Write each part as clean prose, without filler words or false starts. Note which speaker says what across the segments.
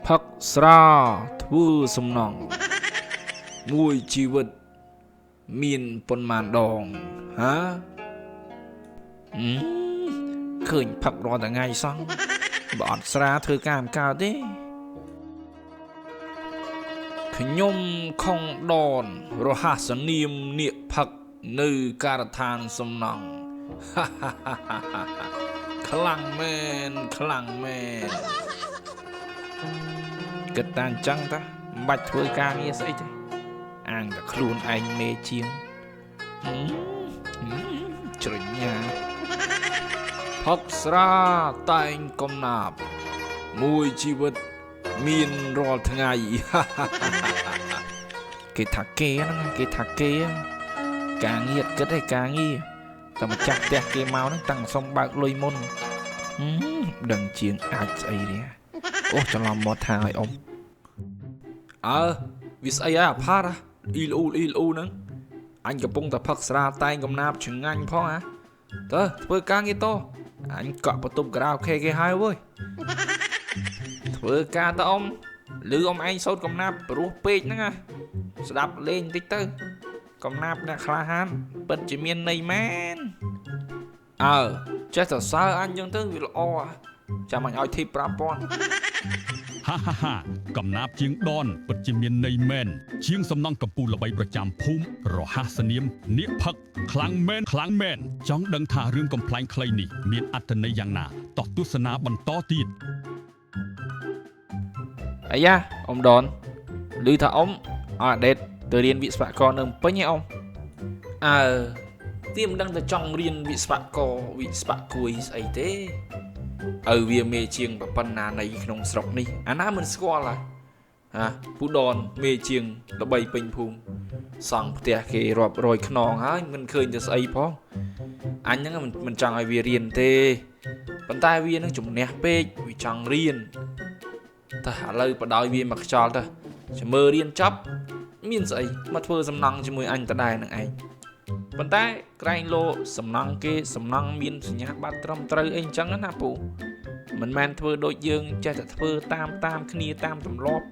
Speaker 1: ផឹកស្រាធ្វើសំណង់មួយជីវិតមានប៉ុន្មានដងហាអឺឃើញផឹករាល់ថ្ងៃសោះបើអត់ស្រាធ្វើការមិនកើតទេខ្ញុំខុងដនរហស្សនាមនាគផឹកនៅការដ្ឋានសំណង់ ខ្លាំងមែនខ្លាំងមែនគិតតែអញ្ចឹងតាមិនបាច់ធ្វើការងារស្អីទេអាងតែខ្លួនឯងមេជាងជ្រញ្ញាផឹកស្រាតែងកំណាបមួយជីវិតមានរាល់ថ្ងៃគេថាគេហ្នឹងគេថាគេការងារគិតឯការងារតែម្ចាស់ផ្ទះគេមកហ្នឹងតាំងសុំបើកលុយមុនដឹងជាងអាចស្អីទេអូច្រឡំមកថាឲ្យអ៊ំអើវាស្អីហើយអាផាតអ៊ីលអ៊ូអ៊ីលអ៊ូហ្នឹងអញកំពុងតែផឹកស្រាតែងកំណាបឆ្ងាញ់ផងហ่ะតើធ្វើការងារតអញកក់បន្ទប់ការ៉ាអូខេគេហើយវើយធ្វើការតអ៊ំឮអ៊ំឯងសូត្រកំណាបព្រោះពេកហ្នឹងណាស្ដាប់លេងបន្តិចទៅកំណាបអ្នកក្លាហានពិតជាមានន័យមែនអើចេះតែសើអញចឹងទៅវាល្អចាំអញឲ្យធីប5000
Speaker 2: ហាហាហាកំណាបជាងដនពិតជាមានន័យមែនជាងសំណង់កម្ពុជាល្បីប្រចាំភូមិរហស្សនាមនាគផឹកខ្លាំងមែនខ្លាំងមែនចង់ដឹងថារឿងកំប្លែងខ្លីនេះមានអត្ថន័យយ៉ាងណាតោះទស្សនាបន្តទៀត
Speaker 1: អាយ៉ាអ៊ំដនឮថាអ៊ំអត់ដេតទៅរៀនវិស្វករនៅពេញហ៎អ៊ំអើទីមិនដឹងតែចង់រៀនវិស្វករវិស្វគួយស្អីទេឪវាមេជាងប៉ុណ្ណានៃក្នុងស្រុកនេះអាណាមិនស្គាល់ហ่ะហាពូដនមេជាងល្បីពេញភូមិសង់ផ្ទះគេរាប់រយខ្នងហើយមិនឃើញទៅស្អីផងអញហ្នឹងមិនចង់ឲ្យវារៀនទេប៉ុន្តែវានឹងជំនះពេកវាចង់រៀនតើឥឡូវបដ ாய் វាមកខ្យល់ទៅចាំមើលរៀនចប់មានស្អីមកធ្វើសំណង់ជាមួយអញដដែលនឹងឯងប៉ុន្តែក្រែងលោសំណង់គេសំណង់មានសញ្ញាបត្រត្រឹមត្រូវអីអញ្ចឹងណាពូមិនមែនធ្វើដូចយើងចេះតែធ្វើតាមតាមគ្នាតាមទម្លាប់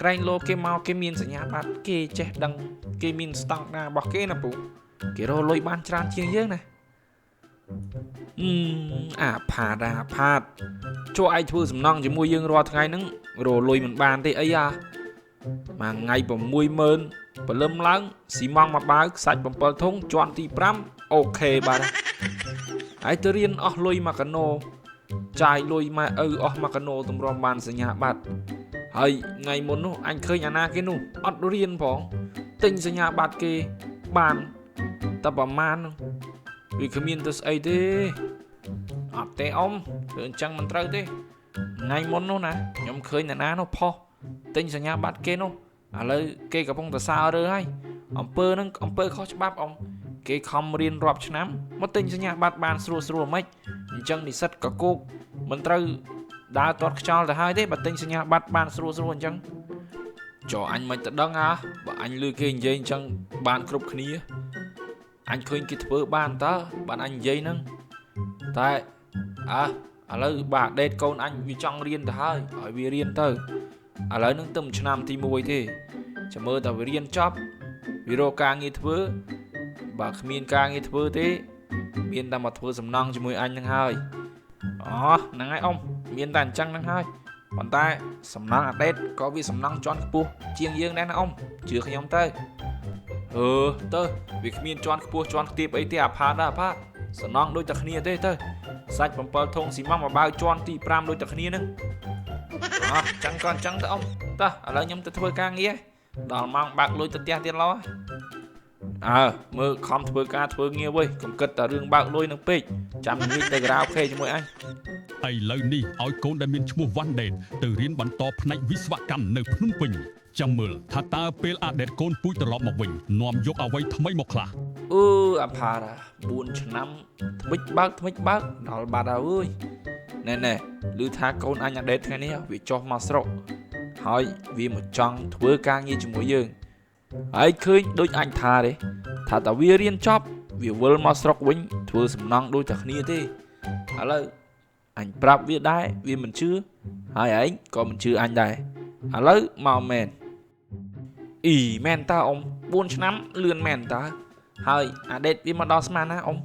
Speaker 1: ក្រែងលោគេមកគេមានសញ្ញាបត្រគេចេះដឹងគេមានស្តង់ដាររបស់គេណាពូគេរកលុយបានច្រើនជាងយើងណាអាផាតអាផាតចូលឯងធ្វើសំណង់ជាមួយយើងរាល់ថ្ងៃហ្នឹងរកលុយមិនបានទេអីអាមួយថ្ងៃ60000ព្រលឹមឡើងស៊ីម៉ង់មកបាវខ្សាច់7ធុងជាន់ទី5អូខេបាទហើយទៅរៀនអស់លុយមកកាណូចាយលុយម៉ែឪអស់មកកាណូទម្រាំបានសញ្ញាបត្រហើយថ្ងៃមុននោះអញឃើញអាណាគេនោះអត់រៀនផងទិញសញ្ញាបត្រគេបានតែប្រមាណវាគ្មានទៅស្អីទេអត់ទេអ៊ំធ្វើអញ្ចឹងមិនត្រូវទេថ្ងៃមុននោះណាខ្ញុំឃើញអ្នកណានោះផុសទិញសញ្ញាបត្រគេនោះឥឡូវគេកំពុងតែសើរើហើយអំពើហ្នឹងអំពើខុសច្បាប់អ៊ំគេខំរៀនរាប់ឆ្នាំមកទិញសញ្ញាបត្របានស្រួលស្រួលមិនអញ្ចឹងនិស្សិតកកោកមិនត្រូវដើរទាត់ខ្យល់ទៅហើយទេបើទិញសញ្ញាបត្របានស្រួលស្រួលអញ្ចឹងចុះអញមិនទៅដឹងហ่าបើអញឮគេនិយាយអញ្ចឹងបានគ្រប់គ្នាអញឃើញគេធ្វើបានតើបានអញនិយាយហ្នឹងតែអើឥឡូវបាទដេតកូនអញវាចង់រៀនទៅហើយឲ្យវារៀនទៅឥឡូវហ្នឹងទៅឆ្នាំទី1ទេចាំមើលតែវារៀនចប់វារកការងារធ្វើបើគ្មានការងារធ្វើទេមានតែមកធ្វើសំណង់ជាមួយអញហ្នឹងហើយអូហ្នឹងហើយអ៊ំមានតែអញ្ចឹងហ្នឹងហើយប៉ុន្តែសំណង់អាដេតក៏វាសំណង់ជាន់ខ្ពស់ជាងយើងដែរណាអ៊ំជឿខ្ញុំទៅអឺទៅវាគ្មានជាន់ខ្ពស់ជាន់ខ្ទាបអីទេអាផាតអាផាតសំណង់ដូចតែគ្នាទេទៅសាច់7ធុងស៊ីម៉ង់មកបាវជាន់ទី5ដូចតែគ្នាហ្នឹងអោះចឹងក៏អញ្ចឹងទៅអ៊ំតោះឥឡូវខ្ញុំទៅធ្វើការងារដល់ម៉ោងបើកលុយទៅផ្ទះទៀតឡោះអើមើលខំធ្វើការធ្វើងារវិញកុំគិតតែរឿងបើកលុយនឹងពេកចាំនិយាយទៅការ៉ាអូខេជាមួយអញ
Speaker 2: ឥឡូវនេះឲ្យកូនដែលមានឈ្មោះវ៉ាន់ដេតទៅរៀនបន្តផ្នែកវិស្វកម្មនៅភ្នំពេញចាំមើលថាតើពេលអាដេតកូនពូជត្រឡប់មកវិញនាំយកអ្វីថ្មីមកខ្លះ
Speaker 1: អឺអាផារ៉ា4ឆ្នាំថ្មិចបើកថ្មិចបើកដល់បាត់ហើយអើយណែណែឮថាកូនអញអាដេតថ្ងៃនេះវាចុះមកស្រុកហើយវាមកចង់ធ្វើការងារជាមួយយើងហើយឃើញដូចអញថាទេថាតើវារៀនចប់វាវិលមកស្រុកវិញធ្វើសំណង់ដូចតែគ្នាទេឥឡូវអញប្រាប់វាដែរវាមិនជឿ ហើយឯងក៏មិនជឿអញដែរឥឡូវមកមែនអ៊ីមែនតើអ៊ំ4ឆ្នាំលឿនមែនតើហើយអាដេតវាមកដល់ស្មានណាអ៊ំ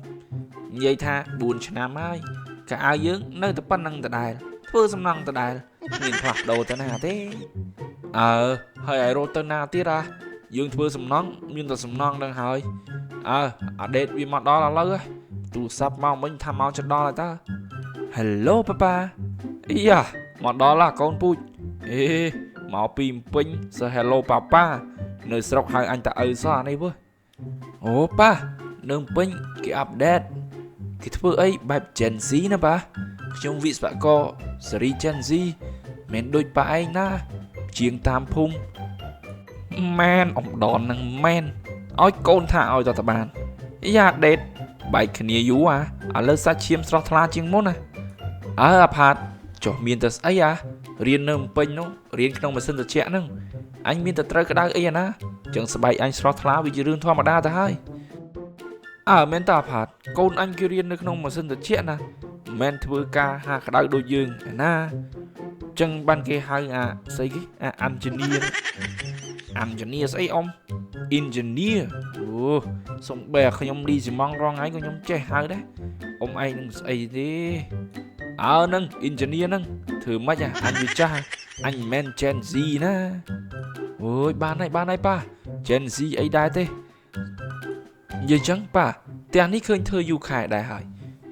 Speaker 1: និយាយថា4ឆ្នាំហើយកៅអៅយើងនៅតែប៉ុណ្្នឹងដដែលធ្វើសំណង់ដដែលមានផ្លាស់ប្ដូរទៅណាទេអើហើយឲ្យរត់ទៅណាទៀតអាយើងធ្វើសំណង់មានតែសំណង់នឹងហើយអើអាដេតវាមកដល់ឥឡូវទូរស័ព្ទមកមិញថាមកជិតដល់ហើយតើ Hello ប៉ាប៉ាអីយ៉ាមកដល់ឡាកូនពូជអេមកពីពេញស Hello ប៉ាប៉ានៅស្រុកហៅអញតាឪសោះអានេះវើអូប៉ានៅពេញគេអាប់ដេតគេធ្វើអីបែប Gen Z ណាប៉ាខ្ញុំវិស្វករសេរី Gen Z មិនដូចប៉ាឯងណាជាងតាមភូមិមែនអំដននឹងមែនឲ្យកូនថាឲ្យតតបានយ៉ាដេតបែកគ្នាយូរអាឥឡូវសាច់ឈាមស្រស់ថ្លាជាងមុនណាអើអាផាតចុះមានតែស្អីអារៀននៅពេញនោះរៀនក្នុងម៉ាស៊ីនត្រជាក់ហ្នឹងអញមានតែត្រូវក្តៅអីអាណាចឹងស្បែកអញស្រស់ថ្លាវាជារឿងធម្មតាទៅហើយអើមែនតាអាផាតកូនអញគេរៀននៅក្នុងម៉ាស៊ីនត្រជាក់ណាមិនធ្វើការហាក្តៅដូចយើងអាណាចឹងបានគេហៅអាស្អីគេអាអាន់ជនីអាន់ជនីស្អីអ៊ំ engineer អូសំបែខ្ញុំលីស៊ីម៉ងរងថ្ងៃក៏ខ្ញុំចេះហៅដែរអ៊ំឯងនឹងស្អីទេអើនឹង engineer ហ្នឹងធ្វើម៉េចអញវាចាស់អញមិនមែន Gen Z ណាអូយបានហើយបានហើយប៉ា Gen Z អីដែរទេនិយាយចឹងប៉ាផ្ទះនេះឃើញធ្វើយូរខែដែរហើយ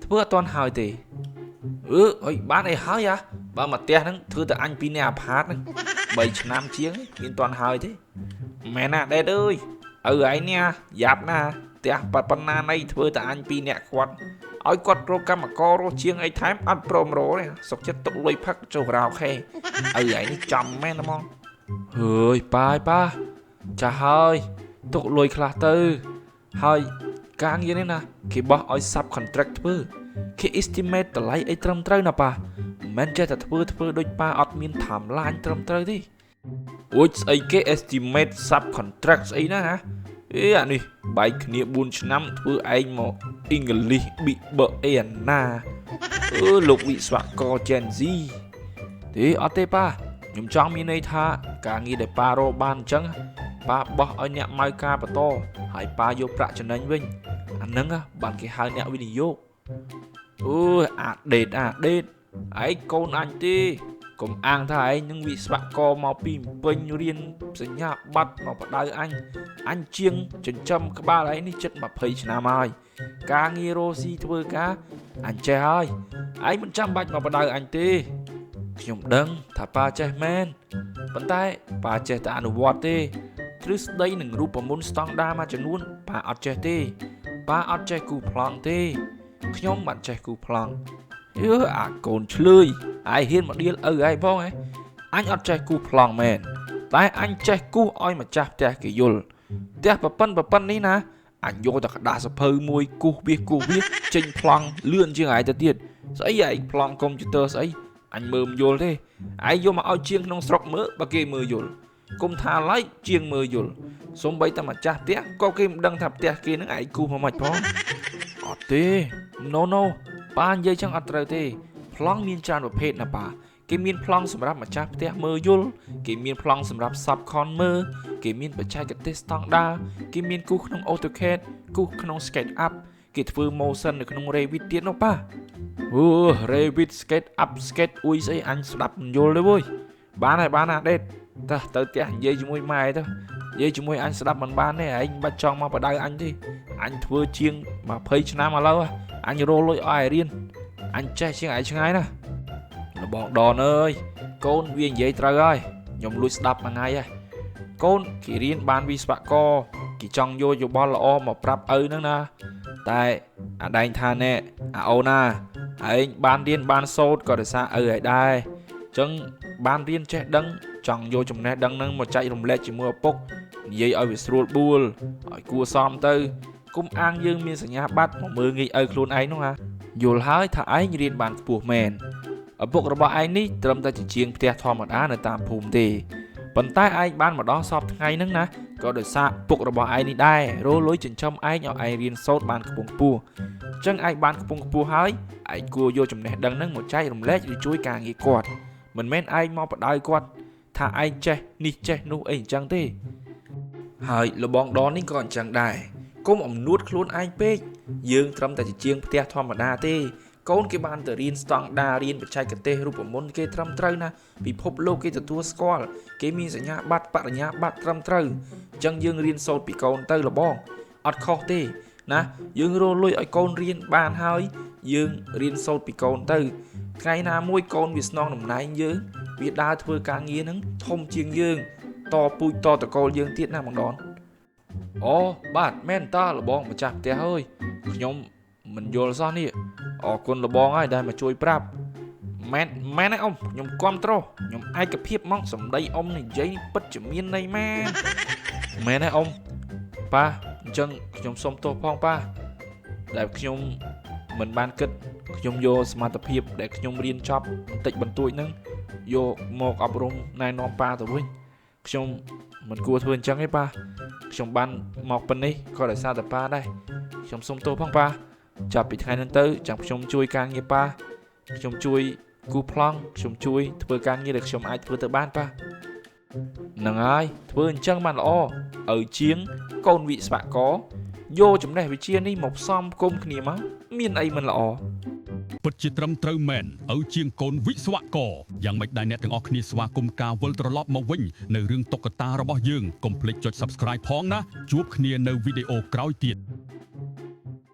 Speaker 1: ធ្វើអត់ទាន់ហើយទេអឺអុយបានអីហើយអាបើមកផ្ទះហ្នឹងធ្វើតែអញពីរនាក់អាផាតហ្នឹង3ឆ្នាំជាងមានទាន់ហើយទេមែនណាដេតអើយឪឯងនេះយ៉ាប់ណាផ្ទះប៉ុណ្ណាណីធ្វើតែអញពីរនាក់គាត់ឲ្យគាត់រកកម្មកររស់ជាងអីថែមអត់ព្រមរកទេសុកចិត្តទុកលុយផឹកចូលក្រៅខេឪឯងនេះចំមែនហ្មងហើយប៉ាយប៉ាចាស់ហើយទុកលុយខ្លះទៅហើយការងារនេះណាគេបោះឲ្យ sub contract ធ្វើគេ estimate តម្លៃអីត្រឹមត្រូវណាប៉ាមិនចេះតែធ្វើដូចប៉ាអត់មាន timeline ត្រឹមត្រូវទេអូយស្អីគេ estimate sub contract ស្អីណាអេអានេះបែកគ្នា4ឆ្នាំធ្វើឯងមក English ប៊ីបើអីអាណាអឺលោកវិស្វករ Gen Z ទេអត់ទេប៉ាខ្ញុំចង់មានន័យថាការងារដែលប៉ារកបានអញ្ចឹងប៉ាបោះឲ្យអ្នកម៉ៅការបន្តហើយប៉ាយកប្រាក់ចំណេញវិញអាហ្នឹងបានគេហៅអ្នកវិនិយោគអូយអាដេតអាដេតឯងកូនអញទេកុំអាងថាឯងនឹងវិស្វករមកពីពេញរៀនសញ្ញាបត្រមកបដៅអញអញជាងចិញ្ចឹមក្បាលឯងនេះជិត20ឆ្នាំហើយការងាររស់ស៊ីធ្វើការអញចេះហើយឯងមិនចាំបាច់មកបដៅអញទេខ្ញុំដឹងថាប៉ាចេះមែនប៉ុន្តែប៉ាចេះតែអនុវត្តទេទ្រឹស្ដីនឹងរូបមន្តស្តង់ដាមួយចំនួនប៉ាអត់ចេះទេប៉ាអត់ចេះគូប្លង់ទេខ្ញុំបានចេះគូប្លង់អឺអាកូនឆ្លើយឯងហ៊ានមកដៀលឪឯងផងហ៎អញអត់ចេះគូប្លង់មែនតែអញចេះគូឲ្យម្ចាស់ផ្ទះគេយល់ផ្ទះប្រប៉ិននេះណាអញយកតែក្តារសភៅមួយគូសវាសចេញប្លង់លឿនជាងឯងទៅទៀតស្អីឯងប្លង់កុំព្យូទ័រស្អីអញមើលមិនយល់ទេឯងយកមកឲ្យជាងក្នុងស្រុកមើលបើគេមើលយល់គុំថាឡៃជាងមើលយល់សំបីតែម្ចាស់ផ្ទះក៏គេមិនដឹងថាផ្ទះគេនឹងឯងគូសមកមិនផងអត់ទេ no no ប៉ានិយាយចឹងអត់ត្រូវទេប្លង់មានច្រើនប្រភេទណាប៉ាគេមានប្លង់សម្រាប់ម្ចាស់ផ្ទះមើលយល់គេមានប្លង់សម្រាប់ subcon មើលគេមានបច្ចេកទេសស្តង់ដាគេមានគូសក្នុង AutoCAD គូសក្នុង SketchUp គេធ្វើ motion នៅក្នុង Revit ទៀតនោះប៉ាអូ Revit SketchUp Sketch អ៊ុយស្អីអញស្ដាប់មិនយល់ទេវើយបានហើយបានណាដេតតើទៅផ្ទះនិយាយជាមួយម៉ែទៅនិយាយជាមួយអញស្ដាប់មិនបានទេឯងបាច់ចង់មកបដៅអញទេអញធ្វើជាង20ឆ្នាំឥឡូវអញរកលុយឲ្យឯរៀនអញចេះជាងឯងឆ្ងាយណាលបងដនអើយកូនវានិយាយត្រូវហើយខ្ញុំលួចស្ដាប់មួយថ្ងៃហើយកូនគេរៀនបានវិស្វករគេចង់យកយោបល់ល្អមកប្រាប់ឪហ្នឹងណាតែអាដែងថាណែអាអូនណាឯងបានរៀនបានសូត្រក៏ដោយសារឪឯងដែរអញ្ចឹងបានរៀនចេះដឹងចង់យកចំណេះដឹងហ្នឹងមកចែករំលែកជាមួយឪពុកនិយាយឲ្យវាស្រួលបួលឲ្យគួសមទៅគុំអាងយើងមានសញ្ញាបត្រមកមើលងាយឪខ្លួនឯងនោះហាយល់ហើយថាឯងរៀនបានខ្ពស់មែនឪពុករបស់ឯងនេះត្រឹមតែជាជាងផ្ទះធម្មតានៅតាមភូមិទេប៉ុន្តែឯងបានមកដល់សពថ្ងៃហ្នឹងណាក៏ដោយសារពុករបស់ឯងនេះដែររលុយចិញ្ចឹមឯងឲ្យឯងរៀនសូត្របានខ្ពង់ខ្ពស់អញ្ចឹងឯងបានខ្ពង់ខ្ពស់ហើយឯងគួរយកចំណេះដឹងហ្នឹងមកចែករំលែកឬជួយការងារគាត់ មិនមែនឯងមកបដៅគាត់ថាឯងចេះនេះចេះនោះអីអញ្ចឹងទេហើយលបងដននេះក៏អញ្ចឹងដែរកុំអំនួតខ្លួនឯងពេកយើងត្រឹមតែជាជាងផ្ទះធម្មតាទេកូនគេបានទៅរៀនស្តង់ដារៀនបច្ចេកទេសរូបមន្តគេត្រឹមត្រូវណាពិភពលោកគេទទួលស្គាល់គេមានសញ្ញាបត្របរិញ្ញាបត្រត្រឹមត្រូវអញ្ចឹងយើងរៀនសូត្រពីកូនទៅលបងអត់ខុសទេណាយើងរកលុយឲ្យកូនរៀនបានហើយយើងរៀនសូត្រពីកូនទៅថ្ងៃណាមួយកូនវាស្នងតំណែងយើងវាដើរធ្វើការងារហ្នឹងធំជាងយើងតពូជតតកូលយើងទៀតណាបងដនអូបាទមែនតើលបងម្ចាស់ផ្ទះអើយខ្ញុំមិនយល់សោះនេះអរគុណលបងហើយដែលមកជួយប្រាប់មែនមែនហើយអ៊ំខ្ញុំគាំទ្រខ្ញុំឯកភាពហ្មងសម្ដីអ៊ំនិយាយពិតជាមានន័យមែនមែនហើយអ៊ំប៉ាអញ្ចឹងខ្ញុំសុំទោសផងប៉ាដែលខ្ញុំមិនបានគិតខ្ញុំយកសមត្ថភាពដែលខ្ញុំរៀនចប់បន្តិចបន្តួចហ្នឹងយកមកអប់រំណែនាំប៉ាទៅវិញខ្ញុំមិនគួរធ្វើអញ្ចឹងទេប៉ាខ្ញុំបានមកប៉ុណ្នេះក៏ដោយសារតែប៉ាដែរខ្ញុំសុំទោសផងប៉ាចាប់ពីថ្ងៃហ្នឹងទៅចាំខ្ញុំជួយការងារប៉ាខ្ញុំជួយគូប្លង់ខ្ញុំជួយធ្វើការងារដែលខ្ញុំអាចធ្វើទៅបានប៉ាហ្នឹងហើយធ្វើអញ្ចឹងបានល្អឲ្យជាងកូនវិស្វករយកចំណេះវិជ្ជានេះមកផ្សំផ្គុំគ្នាមកមានអីមិនល្អ
Speaker 2: ពិតជាត្រឹមត្រូវមែនឪជាងកូនវិស្វករយ៉ាងម៉េចដែរអ្នកទាំងអស់គ្នាស្វាគមន៍ការវិលត្រឡប់មកវិញនៅរឿងតុក្កតារបស់យើងកុំភ្លេចចុច Subscribe ផងណាជួបគ្នានៅវីដេអូក្រោយទៀត។